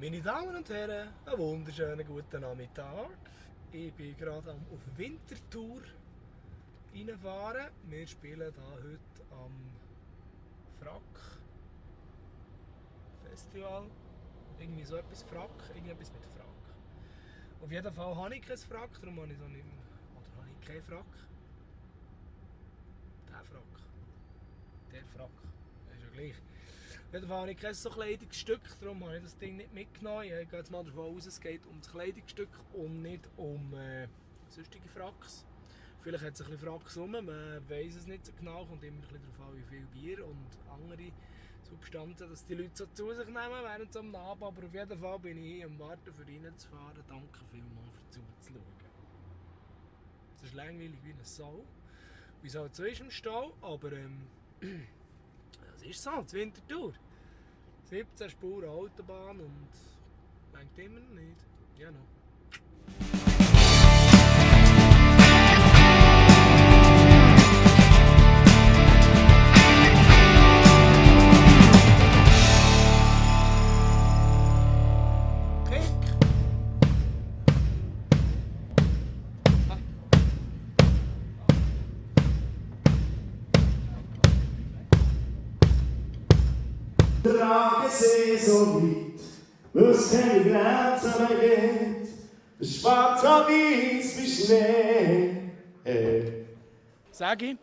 Meine Damen und Herren, einen wunderschönen guten Nachmittag. Ich bin gerade auf Winterthur reinfahren. Wir spielen hier heute am Frack Festival. Irgendwie so etwas Frack, irgendetwas mit Frack. Auf jeden Fall habe ich kein Frack, darum habe ich so nicht mehr, oder habe ich keinen Frack. Der Frack. Der Frack. Das ist ja gleich. Auf jeden Fall habe ich kein so Kleidungsstück, darum habe ich das Ding nicht mitgenommen. Ich gehe jetzt mal davon aus, es geht um das Kleidungsstück und nicht um sonstige Fracks. Vielleicht hat es ein bisschen Fracks rum, man weiss es nicht so genau, kommt immer ein bisschen darauf an, wie viel Bier und andere Substanzen, dass die Leute so zu sich nehmen während so einem Abend. Aber auf jeden Fall bin ich hier am Warten, für reinzufahren. Danke vielmals für zuzuschauen. Es ist langweilig wie eine Sau, wie es halt so ist im Stall, aber das ist so, das Winterthur. 17 Spuren Autobahn und denkt immer noch nicht. Ja, noch. Trage sie so weit, wo es keine Grenzen mehr gibt. Schwarz und weiß wie Schnee. Sag ich.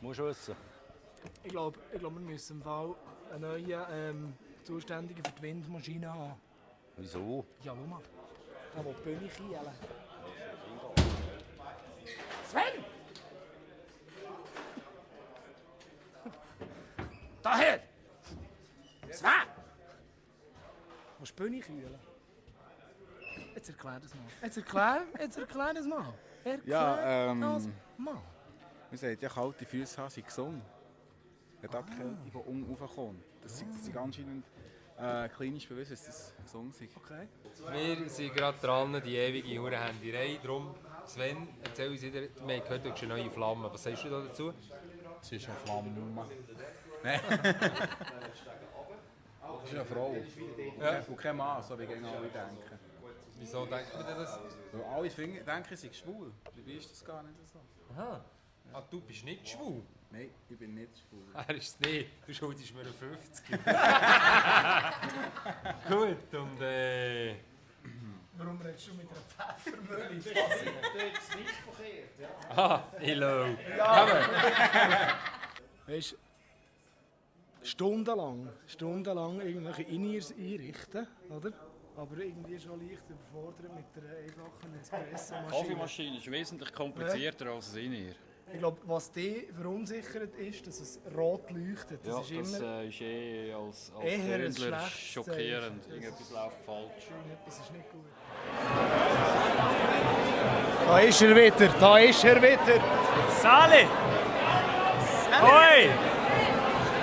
Musst du wissen. Ich glaube, wir müssen im Fall einen neuen Zuständigen für die Windmaschine haben. Wieso? Ja, schau mal. Da will die Bühne kielen. Sven! Daher! Sven! Willst du die Bühne kühlen? Jetzt erklär das mal. Jetzt erklär das mal. Ja, das mal. man sagt ja, kalte Füße haben, sind gesund. Wenn da die Kälte von unten raufkommt. Das sind anscheinend klinisch bewiesen, dass das gesund ist. Okay. Wir sind gerade dran, die ewige Hurenhänderei. Darum, Sven, erzähl uns wieder, wir haben gehört, du hast eine neue Flamme. Was sagst du da dazu? Es ist eine Flamme. Nein. Es ist eine Frau. Und kein Mann, so wie alle denken. Wieso denkt man das? Weil alle denken, sie sind schwul. Dabei ist das gar nicht so. Aha. Ah, du bist nicht schwul? Nein, ich bin nicht schwul. Er ist es nicht. Du schuldest mir 50. Gut, und Warum redest du mit einer Pfeffermühle? Das ist nicht verkehrt, ja. Ah, hello. Weißt du, stundenlang irgendwelche In-Ears einrichten, oder? Aber irgendwie schon leicht überfordert mit der einfachen Espresso-Maschine. Kaffeemaschine ist wesentlich komplizierter als ein In-Ear. Ich glaube, was dich verunsichert ist, dass es rot leuchtet. Das Ja, ist das immer ist als eher ein Händler schlechtes schockierend. Zeichen. Irgendetwas läuft falsch. Irgendetwas ist nicht gut. Da ist er wieder, Sali! Hoi!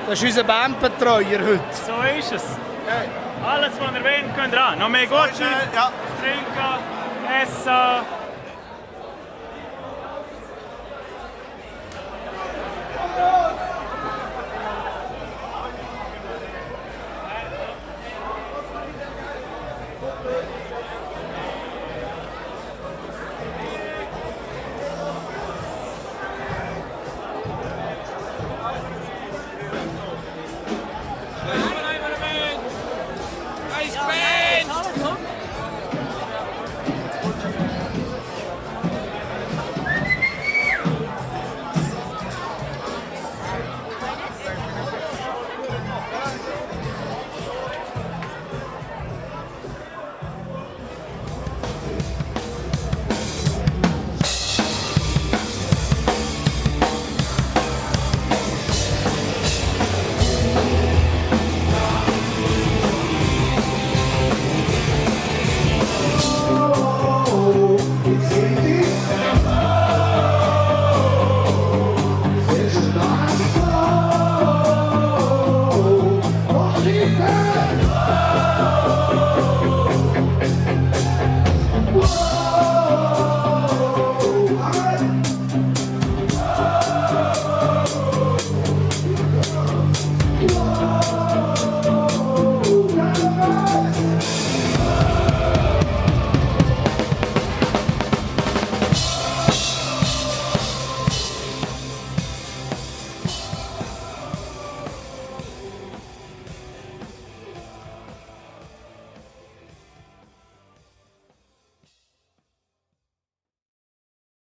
Das ist unser Bandbetreuer heute. So ist es. Alles, was ihr wollt, könnt ihr haben. Noch mehr Gutschein, trinken, essen.